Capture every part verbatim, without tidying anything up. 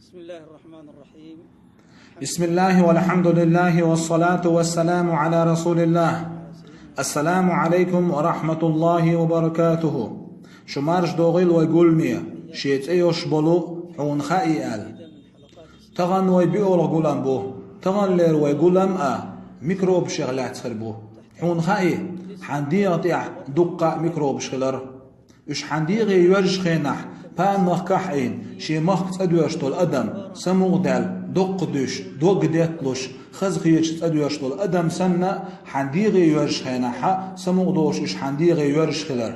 بسم الله الرحمن الرحيم. بسم الله والحمد لله والصلاة والسلام على رسول الله. السلام عليكم ورحمة الله وبركاته. Шу марш догӀийла вай гуламе, шен цӀе йолуш болу «Хьуна хаьий» аьлла. Тахана вай биъолгӀа гулам бу. Таханлера вай гулам а микробашех лаьцна хир бу. Хьуна хаьий, хьан дегӀа тӀехь дуккха а микробаш хилар? Уьш хьан дегӀе йоьрзучу хенахь, пана махкахь а Ӏийна, шен махка цӀа доьжуш долу адам, самукъадаьлла, доккха дуьйш, дог детталуш, хазахеташ цӀа доьжуш долу адам санна, хьан дегӀе йоьрзучу хенахь а самукъадолуш уьш хьан дегӀе йоьрзуш хилар.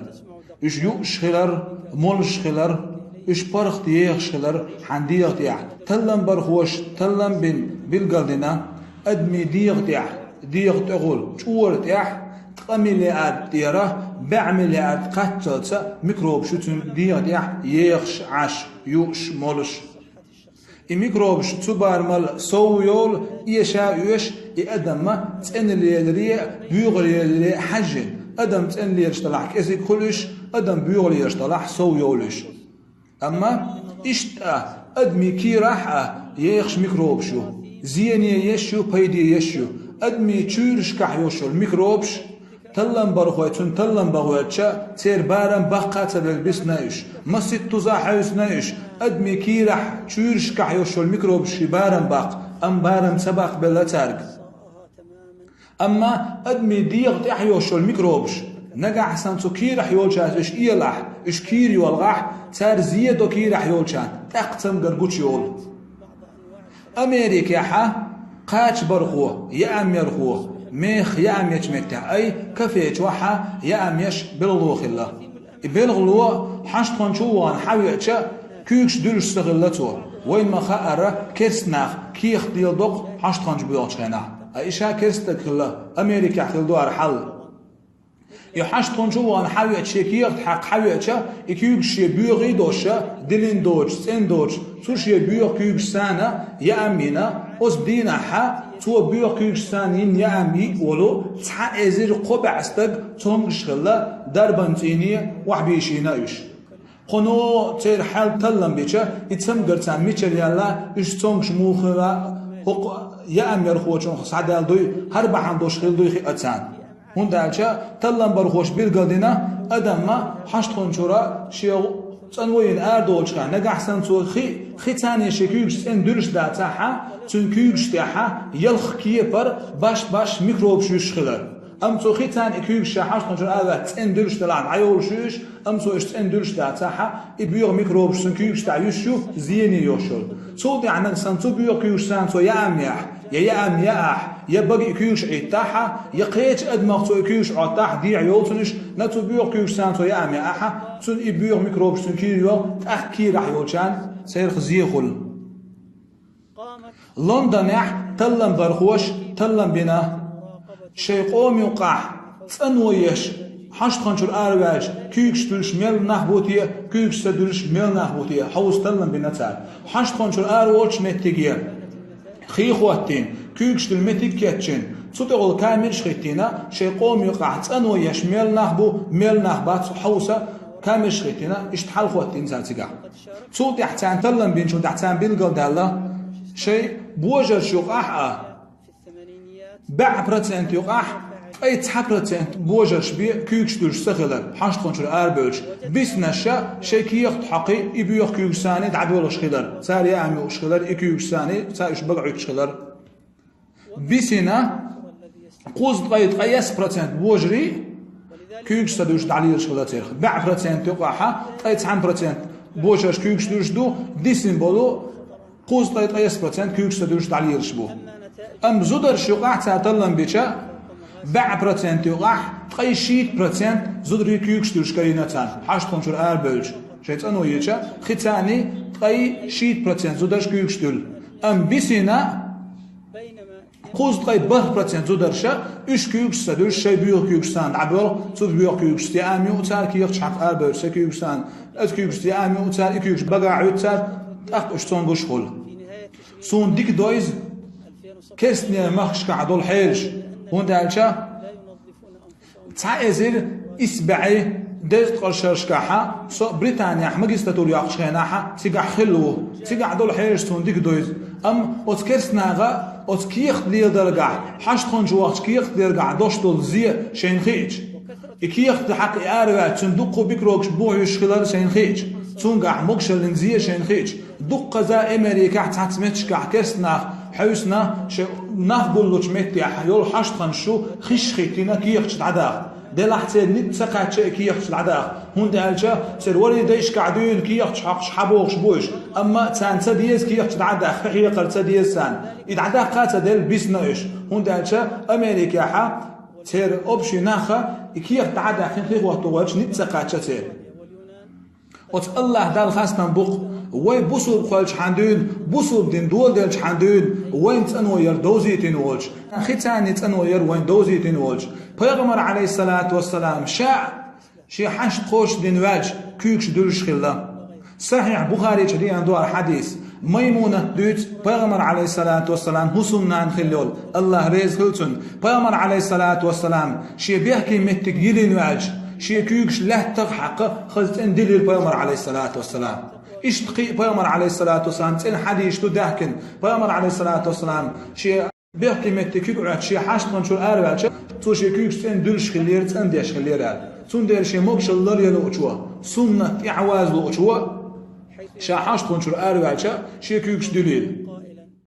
Уьш юуш хилар, молуш хилар, уьш паргӀат ехаш хилар хьан дегӀа тӀехь. Талламбархоша таллам бина билгалдина, адамийн дегӀа тӀехь, дегӀа тӀехула чӀора тӀехь, ткъа миллиард тӀера бӀе миллиард кхаччалца микробаш ю цуьнан дегӀа тӀехь ехаш, Ӏаш, юуш, молуш. И микробаш цу барамал сов йолу, эша а оьшу, и адамна цӀена леларе а, боьха леларе а хьаьжжина. Адам цӀена лелаш делахь, кӀезиг хуьлу уьш, адам боьха лелаш делахь, сов йолу уьш. Амма иштта адамийн кийрахь а ехаш микробаш ю. Зене еш ю, пайде еш ю. Адамийн чуьйрашкахь йолуш йолу микробаш, талламбархой цуьнан таллам бан гӀоьртича, церан барам баккха а ца белла бисина уьш. Масийтта туза хьаьвсина уьш. Адамийн кийрахь, чуьйрашкахь йолуш йолу микробаш шен барам баккха, амма барам ца баккха белла цаьрга. Амма адамийн дегӀа тӀехь йолуш йолу микробаш, нагахь санна цу кийрахь йолчаьрца уьш ийлахь, уьш кийра йолахь, цара зе до кийрахь йолчарна, тӀаккха цамгар гучу йолу. Америкехь а кхачабархо, яамъярхо, мехах яам ечу меттехь ай, кафе чохь а яам еш белхало хилла. И белхало хьаштхончу вахана хьавеача, куьйгаш дуьллуш ца хилла цо. Вайна ма-хаъара, керста нах кехат леладо-кх хьаштхончу боьлхучу хенахь. Ткъа и ша керста стаг хилла, Америкехь хилла ду хӀара хьал. И хьаштхончу вахана хьавеача, шен кехат хьаькхна хьавеача, и куьйгаш шен боьхий доцуша, диллина доцуш, цӀена доцуш, цу шен боьха куьйгашца яам йина, оцу дийнахь а цо боьха куьйгашца йина яам йиъ волу цхьа эзар кхо бӀе стаг цомгуш хилла, дарбан цӀийне охьабийшийна уьш. Кхуьнан церан хьал таллам бича, и цамгар царна мичара яьлла, уьш цомгуш муха хилла, хӀокху яамъярхочух схьадаьлла дуй, хӀара бахьана долуш хилла дуй хиъна царна. ХӀунда аьлча талламбархоша билгалдина, адамна хьаштхончуьра шен цӀанво йина арадолучу хенахь, нагахь санна цо хи, хи царна шен куьйгаш цӀена дуьллуш дацахь а, цуьнан куьйгаш тӀехь а ялх кепара баш-баш микробаш юьсуш хилар. Амма цо хи царна и куьйгаш ша хьаштхончуьра араваьлча цӀена дуьллуш делахь, дӀайолуш ю уьш, амма цо уьш цӀена дуьллуш дацахь а, и боьха микробаш цуьнан куьйгаш тӀехь юьсуш ю, зене йолуш йолу. Цул тӀаьхьа нагахь санна цу боьха куьйгашца цо яам яхь, я яам яахь, я бага и куьйгаш Ӏиттахь а, я кхечу адамах цо и куьйгаш Ӏоттахь а, дехьа йолу цунна уьш, нагахь цу боьха куьйгашца цо яам яахь а, цуьнан и боьха микробаш цуьнан кийра йолу, тӀаккха кийрахь йолчарна церах зе хуьлу. Лондонехь талламбархоша таллам бина, шайн къоман юкъахь цӀанво еш, хьаштхончуьра араваьлча, куьйгаш дуьллуш мел нах бу те, куьйгаш ца дуьллуш мел нах бу те, хьовса таллам бина цара. Хьаштхончуьра араволучу меттиге хи хӀоттийна, куьйгаш дуьллу меттиг кечйина, цу тӀехула камераш хӀиттийна, шайн къоман юкъахь цӀанво еш мел нах бу, мел нах бац, хьовса камераш хӀиттийна, иштта хьал хӀоттийна цара цигахь. Цул тӀаьхьа царна таллам бинчул тӀаьхьа царна билгалдаьлла, шайн божарша юкъахь а бӀе процент юкъахь ткъе цхьа процент божарша бен куьйгаш дуьллуш ца хилар, хьаштхончуьра арабевлча, бисинаша шайн кехат хьокхий и боьха куьйгашца дӀабоьлхуш хилар, цара яам юуш хилар и куьйгашца, цара уьш бага Ӏуьттуш хилар. Бисина кхузткъе ткъайесна процент божарий куьйгаш ца дуьллуш дӀалелаш хилла церах. БӀе процент юкъахь ткъе цхьана процент божарша куьйгаш дуьллуш ду, дисина болу кхузткъе ткъайесна процент куьйгаш ца дуьллуш дӀалелаш бу. Амма зударша юкъахь цара таллам бича, бӀе процент юкъахь ткъе шийтта процент зударий куьйгаш дуьллуш карийна царна, хьаштхончуьра арабевлча, шайн цӀанво еча, хи царна ткъе шийтта процент зударша куьйгаш дуьллу. Амма бисина кхузткъе бархӀ процент зударша уьш куьйгаш ца дуьллуш, шайн боьха куьйгашца дӀабоьлху, цу боьха куьйгашца яам юу цара, кехаташ хьакха арабевлча, шайн куьйгашца, оцу куьйгашца яам юу цара, и куьйгаш бага Ӏуьтту цара, тӀаккха уьш цомгуш хуьлу. Суна дика до иза керстанера махкашкахь долу хьелаш, хӀунда аьлча цхьа эзар исс бӀе Дезткъа шерашкахьа со Британехь магистратура йоккхучу хенахьа цигахь хилла ву. Цигахь долу хьежаш суна дика дуйзу. Амма оцу керстанаха оцу кехат леладаргахь, хьаштхончу вахча кехат лергахь дош долу зе шайна хиъча, и кехат хьакха и араваьлча, цуьнан дуккха бикрогаш бохьуьйсуш хилар шайна хиъча, цуьнгахь могушаллин зе шайна хиъча, дуккхаза Америкехь цхьацца меттигашкахь керстанах хьаьвсина шайн нах гуллучу меттехь йолу хьаштханаш шу хиш хиттина кехаташ дӀадаха. Делахь церан ницкъ ца кхаьчча и кехаташ дӀадаха, хӀунда аьлча церан валидайшкахь дуьйна кехаташ хьокхуш хьабохуш бу уьш, амма царна ца деза кехаташ дӀадаха, хи хьекхар ца деза царна. И дӀадаккха а ца делла бисна уьш, хӀунда аьлча Америкехьа церан общий наха и кехат дӀадаха хи хӀотту гӀоьрташ ницкъ ца кхаьчча церан. Оцу Аллах Далла хастам бу-кх, вай бусулба хьоьлчхьан дуьйна, бусулба дин доладелчхьан дуьйна вайн цӀано яр довзийтина волчу, хи царний цӀано яр вайн довзийтина волчу. Пайхамар, алейхиссалату вассалам, ша шен хьашт кхочушдина ваьлча куьйгаш дуьллуш хилла. Сахьихь Бухаричу деана ду хӀара хьадис. Маймунат дуьйцу, Пайхамар, алейхиссалату вассалам, хӀусамнана хилла йолу, Аллах реза хила цунна. Пайхамар, алейхиссалату вассалам, шен бехке меттиг йилина ваьлча, шен куьйгаш лаьттах а хьаькхна, хаза цӀена дилира Пайхамар, алейхиссалату вассалам. Иштта кхин а Пайхамар, алейхиссалату вассалам, цӀена хьадисаш ду даьхкина. Пайхамар, алейхиссалату вассалам, шен бехке меттиг куьг Ӏоьттича, шен хьашт кхочуш араваьлча, цо шен куьйгаш цӀена дуьллуш хиллера, цӀандеш хиллера аьлла. Цундела шен могушалла ларъян луучо, суннат тӀаьхьаваза луучо, ша хьашт кхочуш араваьлча, шен куьйгаш дуьллийла.